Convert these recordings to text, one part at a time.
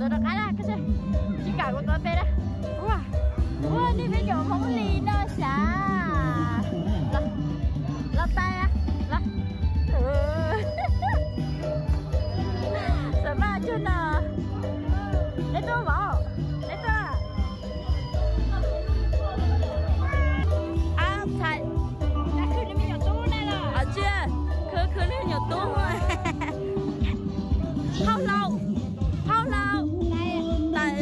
Rov qab na, tsis kam kuv tuav npe na. Ua, ua nej me nyuam Hmoob li no xyav. Los, los tais, los. Xav maj cuag no. Neb tuaj vauv, neb tuaj. Ab, txhais. Tsis, khwv, khwv nej me nyuam tub. Hau hlau, hau hlau. Tais,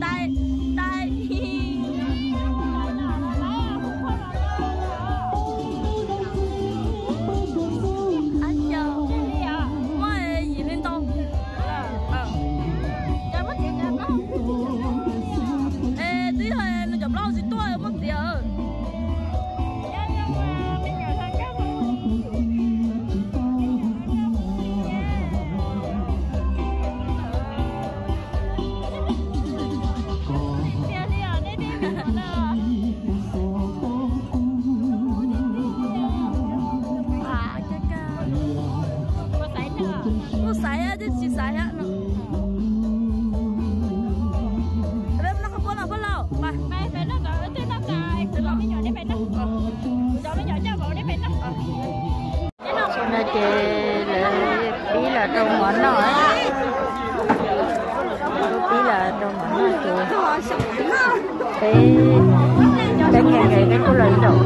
tais, tais. Muaj yim hli ntau. Es twb yog nws cov plaub tsis tuaj muab txiav. Kuj xaiv thiab twb tsis xaiv thiab no. Peb noj qhov puab los pab lauj. Ces lawv pib los rau mov noj. Pib los rau mov noj ces peb, peb nyias nqis peb kuj los zaum.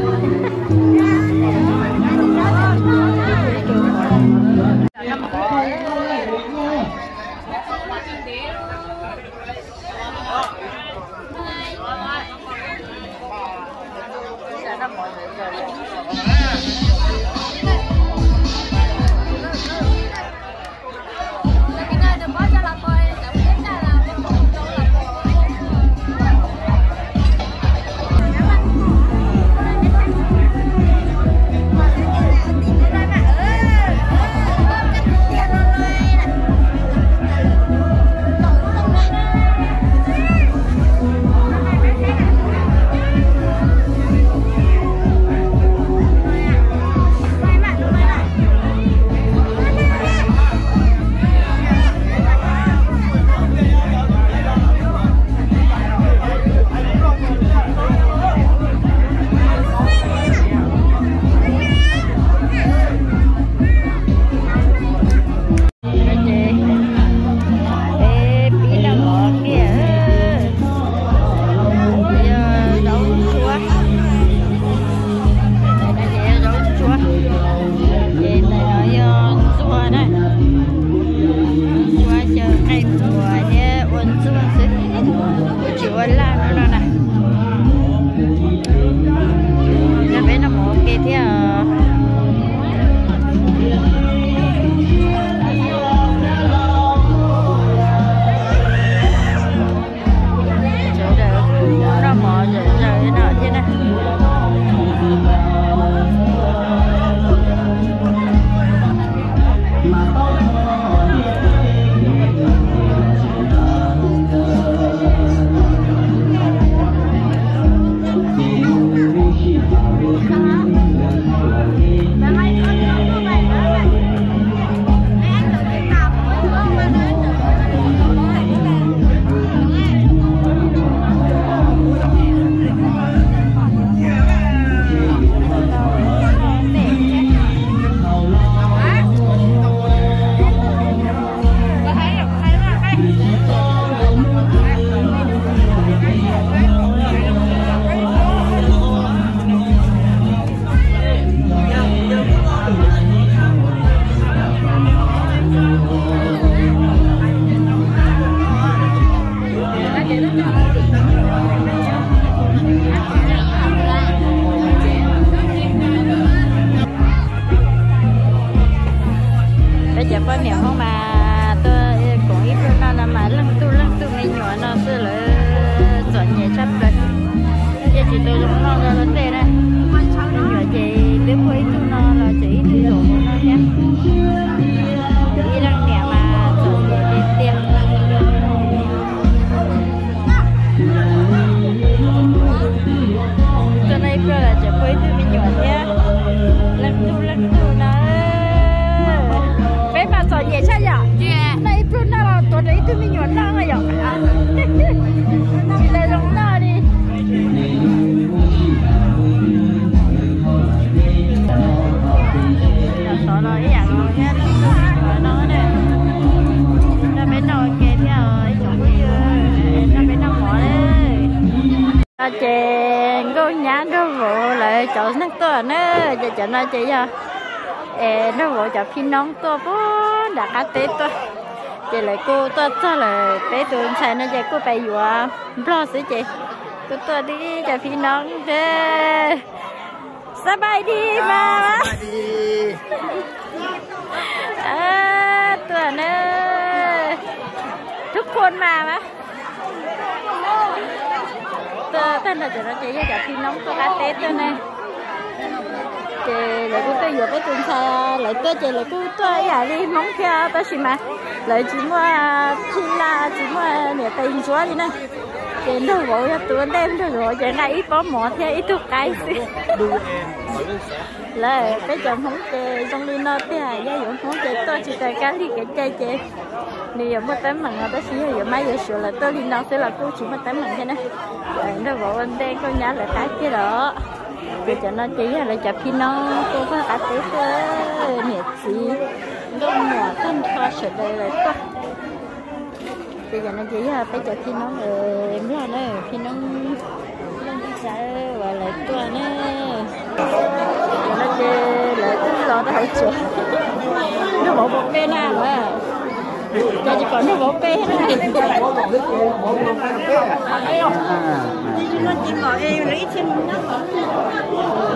Ces peb pib noj mov kiag, yog zaub ntsuab, zaub ntsuab, ces ntawm no yog ntxuag na, ntxuab xyaw nqaij puas thiab ua ntxuag xwb, kuj tsis ua laj no no na. Nrog peb noj mov ua ke thiab. Sawv daws kuj noj mov zom zaws no thiab na. Peb cov poj niam Hmoob mas tuaj koom ib pluag noj no mas leej tug leej tug me nyuam no xwb lawv txom nyem tshaj plaws, thiaj tsis tau zoo noj nrog luag tej na. Me nyuam ces twb puag ib tug no los tseem ib tug zaum no thiab. Ib leej niam mas txom nyem tiag tiag. Tuaj noj ib pluag los tseem puag ib tug me nyuam thiab. Leej tug leej tug no. Peb mas txom nyem tshaj yom. Noj ib pluag noj los tuav rawv ib tug me nyuam noj no yom. Nkauj nyab Nraug Vauv lawv cov neeg tuaj na, ces cov no ces yog, es, Nraug Vauv cov phim noob tuaj puag nram qab teb tuaj, ces lawv kuj tuaj txog lawm, peb tus ntxhais no ces kuj pais yuav nplog xwb ces kuj tuaj tib cov phim noob. Sawv daws mas tuaj na, thub khun mas mas tuaj tag nrho cov no ces yog cov phim noob tuaj qab teb tuaj ne. Ces lawv kuj tuaj yuav peb tus ntxhais, lawv tuaj ces lawv kuj tuaj ib yam li Hmoob thiab tab sis mas lawv tsis muaj phij laj tsis muaj niam tais ntsuab li na. Ces Nraug Vauv yog tus ua ntej, Nraug Vauv ces nqa ib pob mov thiab ib tug qaib xwb. Lawv peb cov Hmoob ces zoo li no tiag, yog yuav Hmoob ces tuaj tsis tas kab lig kev cai ces nws yuav muaj teeb meem no, tab sis yog yuav Mab yuav Suav lawv tuaj li no xwb los kuj tsis muaj teeb meem thiab na. Nraug Vauv ua ntej, Nkauj nyab lawv qab kiag los. Ces cov no ces yog lawv cov phim noob tuaj pag qab teb tuaj, niam txiv, nkauj muam tag nrho sawv daws lawv tuaj. Ces cov no ces yog peb cov phim noob Nplog na, phim noob Nplog Nplog Nplog uas lawv tuaj na. Cov no ces lawv twb los rau hauv tsev. Nraug Vauv pom peb na, cov tsis pom Nraug Vauv peb na.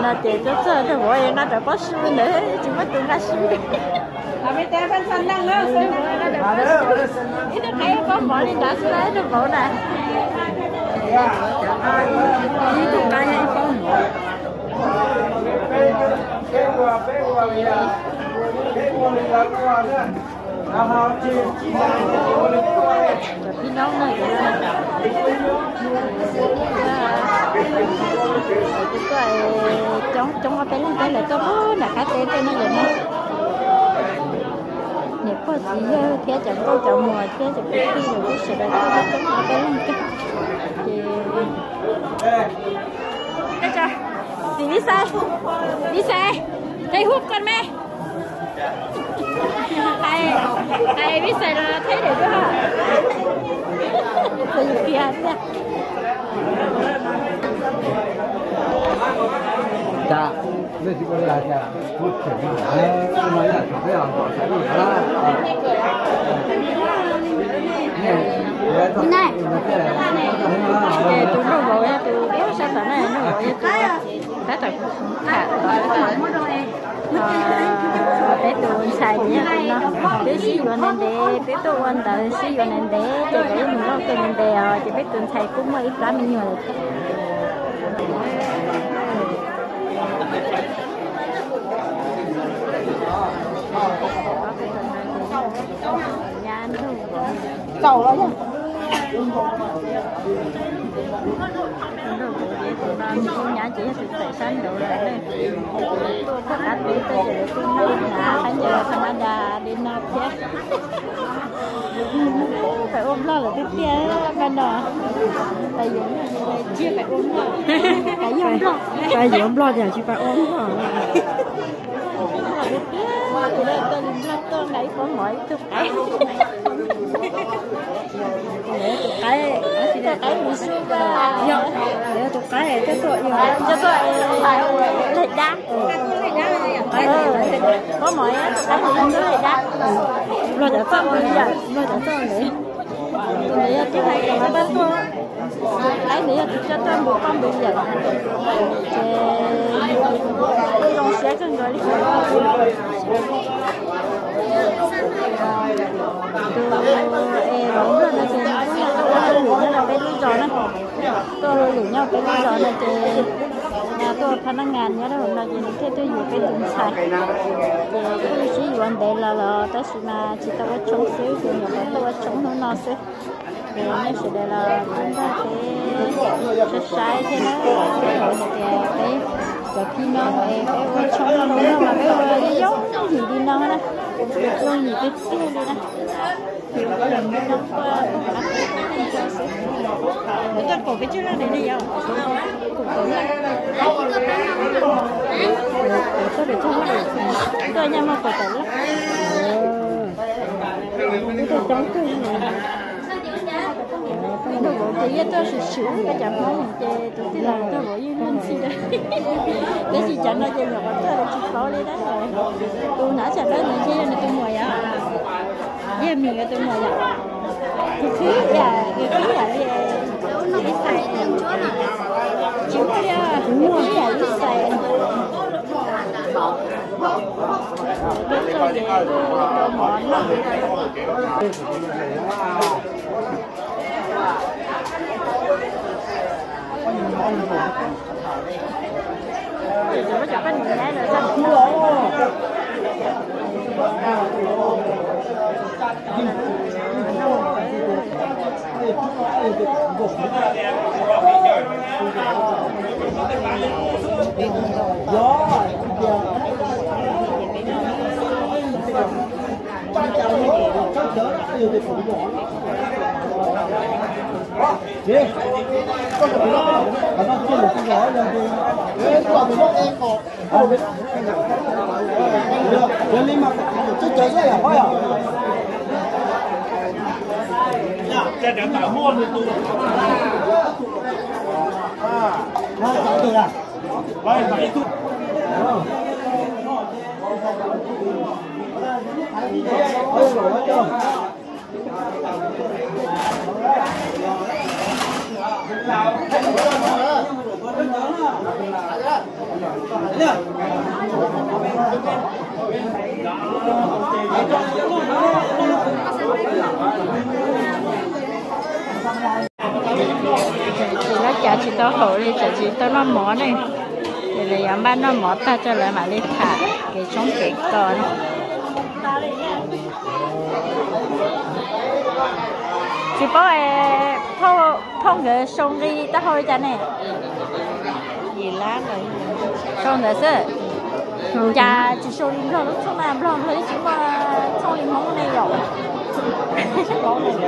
No ces tuaj txog Nraug Vauv nqa rov pob su ntawd tsis muaj tus nqa su. Ib tug qaib pob mov li nrad xwb, Nraug Vauv na. Ib tug qaib ib pob mov. Cov phim noob no, coob coob ob peb leeg thiab, lawv tuaj puag nram qab teb tuaj no lawm na. Niam pog txiv yawg thiab cov nkauj cov muam thiab cov kwv tij lawv kuj sawv daws tuaj coob ob peb leeg thiab. Ces, Vib Xais, Vib Xais, hais hu koj me. Hais, hais Vib Xais los thaib daim duab. Txawm yus piav tiag. Ces tus Nraug Vauv yog tus sab tom na, Nraug Vauv yog tus tab tom tham, peb tus ntxhais ces yog tus no. Twb sib yuav ntev ntev, twb tuaj ua ntawv sib yuav ntev ntev ces lawv yeej mus noj kawg ntev ntev os, ces peb tus ntxhais kuj muaj ib plab me nyuam lawm thiab. Nyab Nraug Vauv. Nraug Vauv ces tus no, Nkauj nyab ces yog tus txawm sab nraud lawm na. Tuaj pag qab teb tuaj ces lawv kuj noj hnav khaub ncaws tha ma da li no thiab. Pais ua Nplog lawm tiag tiag pab no. Pais yuav, pais yuav Nplog, pais yuav Nplog tiag tsis pais ua Nplog. Tuaj li Nplog tuaj nqa ib pob mov ib tug qaib. Tus qaib, tus qaib mus su, yog tus qaib coj tuaj, coj tuaj laig dab. Pob mov tus qaib mus laig dab. Nplog cov txoj, Nplog cov txoj ntawd. Tus ntawd yog tus hais kom Nplog tuaj. Qaib ntawd yog tus coj tuaj mus poj ntu yawm. Ces kuj zoo siab kawg nkaus li. Tus es vauv Nplog no ces nws kuj yog tuaj ua hauj lwm nyob rau peb lub zos na. Tuaj ua hauj lwm nyob peb lub zos no ces tuaj ua phab nab ngas nyob rau hauv no ces nws thiaj tuaj yuav peb tus ntxhais. Ces kuj sib yuav ntev los los tab sis mas tsis tau ua tshoob xwb, ces nyuam qhuav tuaj ua tshoob hnub no xwb. Ces nej sawv daws los nrog peb saib saib thiab na, peb hais tias peb cov phim no es peb ua tshoob no mas peb ua yooj yim li no na, yooj yim tiag tiag li na. Tuaj nyob muaj kaum tawm leej. Coob kawg. Yeej tuaj swm swm peb cov Hmoob ces tus tij laug tuaj vauv yeej luag ntxhi. Tab sis cov no ces nyuam qhuav tuaj lawv tsis paub li na. Tus hnav tsam dawb ntawd ntshe yog nws tus muam yom. Yog Mim tus muam yom. Tus khib yam, tus khib yam li, tsis muaj li, tus khib yam li xais. Peb tuaj ces kuj rau mov noj. Ces lawv cas tsis tau haum li, tseem tsis tau noj mov ne. Ces lawv yuav npaj noj mov tag rau lawv mam li tham kev tshoob kev kos. Tsis paub, phauj nkawd sau nqi taub hau li cas ne? Sau ntawd xwb. Cas tsis sau li nplog lub txhooj na, nplog nplog twb tsis muaj txhooj li Hmoob ne yom. Ntawm no ces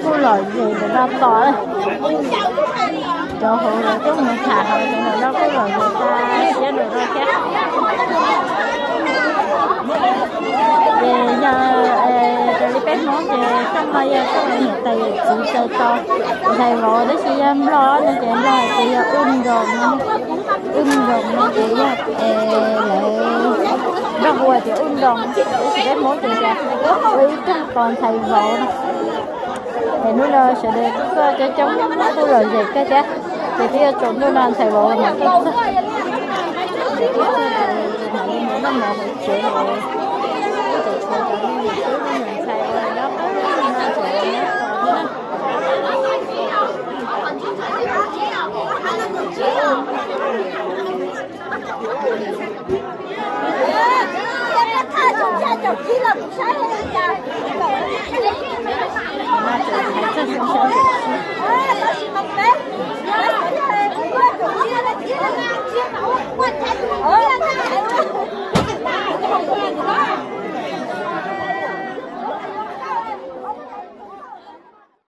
kuj lom zem ntawm no tos. Cov hauv lawv tuaj mus tham hauv, cov ntawm no kuj lom zem tas siab ntawm no thiab. Ces yog raws li peb Hmoob ces txoj no yog txoj niam tais yawm txiv taw tso, ntxhais vauv, tab sis yog nplog no ces nplog hais tias yog ub nroos no, ub nroos no ces yog lawv nplog hu tias ub nroos, tab sis peb Hmoob ces tias ua ib rooj tos ntxhais vauv no. Es hnub no sawv daws tuaj coob coob, kuj lom zem kawg thiab. Ces twb yuav tsaus ntuj no ntxhais vauv mam tuaj txog. Mam li mus noj mov hauv tsev, ib tsoom tshuav cov me nyuam tub me nyuam ntxhais uas nyob qab no tseem nyob tos thiab na.